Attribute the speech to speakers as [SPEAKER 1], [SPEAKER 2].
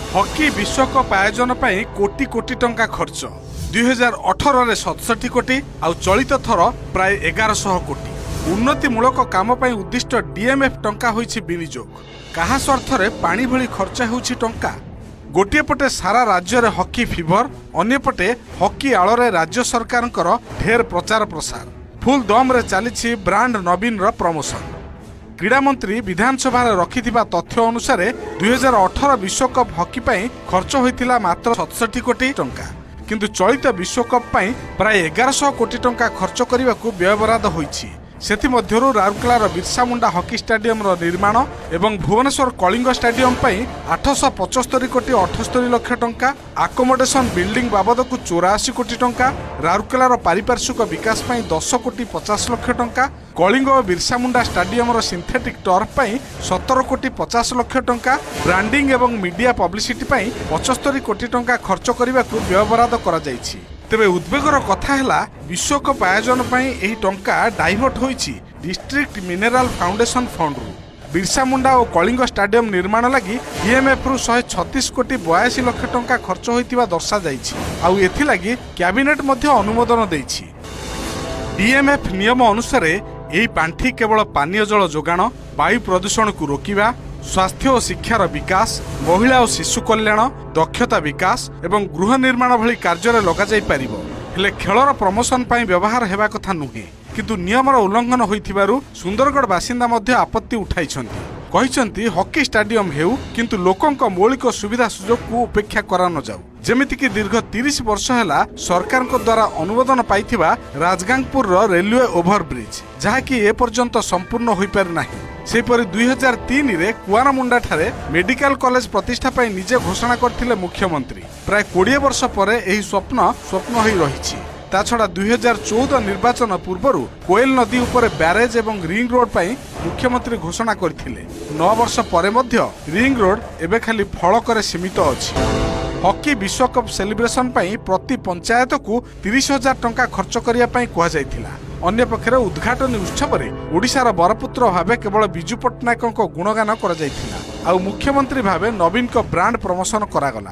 [SPEAKER 1] Hockey ବିଶ୍ୱକପ୍ ଆୟୋଜନ ପାଇଁ କୋଟି କୋଟି ଟଙ୍କା ଖର୍ଚ୍ଚ। 2018ରେ 67 କୋଟି, ଆଉ ଚଳିତ ଥର ପ୍ରାୟ 1100 କୋଟି। ଉନ୍ନତିମୂଳକ କାମ ପାଇଁ ଉଦ୍ଦିଷ୍ଟ ଡିଏମ୍ଏଫ୍ ଟଙ୍କା ହୋଇଛି ବିନିଯୋଗ। କାହା ସ୍ୱାର୍ଥରେ ପାଣି ଭଳି ଖର୍ଚ୍ଚ ହେଉଛି ଟଙ୍କା? ଗୋଟିଏ ପଟେ ସାରା ରାଜ୍ୟରେ ହକି ଫିଭର, ଅନ୍ୟପଟେ ହକି ଆଳରେ ରାଜ୍ୟ ସରକାରଙ୍କର ଢେର ପ୍ରଚାର ପ୍ରସାର। ଫୁଲ୍ ଦମ୍ରେ ଚାଲିଛି ବ୍ରାଣ୍ଡ ନବୀନର ପ୍ରମୋସନ। କ୍ରୀଡ଼ାମନ୍ତ୍ରୀ ବିଧାନସଭାରେ ରଖିଥିବା ତଥ୍ୟ ଅନୁସାରେ, 2018 ବିଶ୍ୱକପ୍ ହକି ପାଇଁ ଖର୍ଚ୍ଚ ହୋଇଥିଲା ମାତ୍ର 67 କୋଟି ଟଙ୍କା। କିନ୍ତୁ ଚଳିତ ବିଶ୍ୱକପ୍ ପାଇଁ ପ୍ରାୟ 1100 କୋଟି ଟଙ୍କା ଖର୍ଚ୍ଚ କରିବାକୁ ବ୍ୟୟବରାଦ ହୋଇଛି। ସେଥିମଧ୍ୟରୁ ରାଉରକେଲାର ବିର୍ସା ମୁଣ୍ଡା ହକି ଷ୍ଟାଡିୟମର ନିର୍ମାଣ ଏବଂ ଭୁବନେଶ୍ୱର କଳିଙ୍ଗ ଷ୍ଟାଡିୟମ ପାଇଁ 875 କୋଟି 78 ଲକ୍ଷ ଟଙ୍କା, ଆକୋମୋଡେସନ ବିଲ୍ଡିଂ ବାବଦକୁ 84 କୋଟି ଟଙ୍କା, ରାଉରକେଲାର ପାରିପାର୍ଶ୍ୱିକ ବିକାଶ ପାଇଁ 10 କୋଟି 50 ଲକ୍ଷ ଟଙ୍କା, କଳିଙ୍ଗ ଓ ବିର୍ସା ମୁଣ୍ଡା ଷ୍ଟାଡିୟମର ସିନ୍ଥେଟିକ୍ ଟର୍ଫ ପାଇଁ 17 କୋଟି 50 ଲକ୍ଷ ଟଙ୍କା, ବ୍ରାଣ୍ଡିଂ ଏବଂ ମିଡିଆ ପବ୍ଲିସିଟି ପାଇଁ 75 କୋଟି ଟଙ୍କା ଖର୍ଚ୍ଚ କରିବାକୁ ବ୍ୟୟବରାଦ କରାଯାଇଛି। ତେବେ ଉଦ୍ବେଗର କଥା ହେଲା, ବିଶ୍ୱକପ୍ ଆୟୋଜନ ପାଇଁ ଏହି ଟଙ୍କା ଡାଇଭର୍ଟ ହୋଇଛି district mineral foundation ଫଣ୍ଡରୁ। Birsa Munda ଓ କଳିଙ୍ଗ ଷ୍ଟାଡିୟମ ନିର୍ମାଣ ଲାଗି ଡିଏମ୍ଏଫ୍ରୁ 136 କୋଟି 82 ଲକ୍ଷ ଟଙ୍କା ଖର୍ଚ୍ଚ ହୋଇଥିବା ଦର୍ଶାଯାଇଛି। ଆଉ ଏଥିଲାଗି କ୍ୟାବିନେଟ୍ ମଧ୍ୟ ଅନୁମୋଦନ ଦେଇଛି। ଡିଏମ୍ଏଫ୍ ନିୟମ ଅନୁସାରେ ଏହି ପାଣ୍ଠି କେବଳ ପାନୀୟ ଜଳ ଯୋଗାଣ, ବାୟୁ ପ୍ରଦୂଷଣକୁ ରୋକିବା, ସ୍ୱାସ୍ଥ୍ୟ ଓ ଶିକ୍ଷାର ବିକାଶ, ମହିଳା ଓ ଶିଶୁ କଲ୍ୟାଣ, ଦକ୍ଷତା ବିକାଶ ଏବଂ ଗୃହ ନିର୍ମାଣ ଭଳି କାର୍ଯ୍ୟରେ ଲଗାଯାଇପାରିବ। ହେଲେ ଖେଳର ପ୍ରମୋସନ ପାଇଁ ବ୍ୟବହାର ହେବା କଥା ନୁହେଁ। କିନ୍ତୁ ନିୟମର ଉଲ୍ଲଂଘନ ହୋଇଥିବାରୁ ସୁନ୍ଦରଗଡ଼ ବାସିନ୍ଦା ମଧ୍ୟ ଆପତ୍ତି ଉଠାଇଛନ୍ତି। କହିଛନ୍ତି, ହକି ଷ୍ଟାଡିୟମ ହେଉ, କିନ୍ତୁ ଲୋକଙ୍କ ମୌଳିକ ସୁବିଧା ସୁଯୋଗକୁ ଉପେକ୍ଷା କରାନଯାଉ। ଯେମିତିକି ଦୀର୍ଘ 30 ବର୍ଷ ହେଲା ସରକାରଙ୍କ ଦ୍ୱାରା ଅନୁମୋଦନ ପାଇଥିବା ରାଜଗାଙ୍ଗପୁରର ରେଲୱେ ଓଭରବ୍ରିଜ୍, ଯାହାକି ଏପର୍ଯ୍ୟନ୍ତ ସମ୍ପୂର୍ଣ୍ଣ ହୋଇପାରିନାହିଁ। ସେହିପରି 2003ରେ କୁଆରମୁଣ୍ଡାଠାରେ ମେଡିକାଲ କଲେଜ ପ୍ରତିଷ୍ଠା ପାଇଁ ନିଜେ ଘୋଷଣା କରିଥିଲେ ମୁଖ୍ୟମନ୍ତ୍ରୀ। ପ୍ରାୟ 20 ବର୍ଷ ପରେ ଏହି ସ୍ୱପ୍ନ ସ୍ୱପ୍ନ ହୋଇ ରହିଛି। ତାଛଡ଼ା 2014 ନିର୍ବାଚନ ପୂର୍ବରୁ କୋଏଲ ନଦୀ ଉପରେ ବ୍ୟାରେଜ ଏବଂ ରିଙ୍ଗ ରୋଡ୍ ପାଇଁ ମୁଖ୍ୟମନ୍ତ୍ରୀ ଘୋଷଣା କରିଥିଲେ। 9 ବର୍ଷ ପରେ ମଧ୍ୟ ରିଙ୍ଗ ରୋଡ୍ ଏବେ ଖାଲି ଫଳକରେ ସୀମିତ ଅଛି। ହକି ବିଶ୍ୱକପ୍ ସେଲିବ୍ରେସନ ପାଇଁ ପ୍ରତି ପଞ୍ଚାୟତକୁ 30,000 ଟଙ୍କା ଖର୍ଚ୍ଚ କରିବା ପାଇଁ କୁହାଯାଇଥିଲା। ଅନ୍ୟପକ୍ଷରେ ଉଦ୍ଘାଟନୀ ଉତ୍ସବରେ ଓଡ଼ିଶାର ବରପୁତ୍ର ଭାବେ କେବଳ ବିଜୁ ପଟ୍ଟନାୟକଙ୍କ ଗୁଣଗାନ କରାଯାଇଥିଲା, ଆଉ ମୁଖ୍ୟମନ୍ତ୍ରୀ ଭାବେ ନବୀନଙ୍କ ବ୍ରାଣ୍ଡ ପ୍ରମୋସନ କରାଗଲା।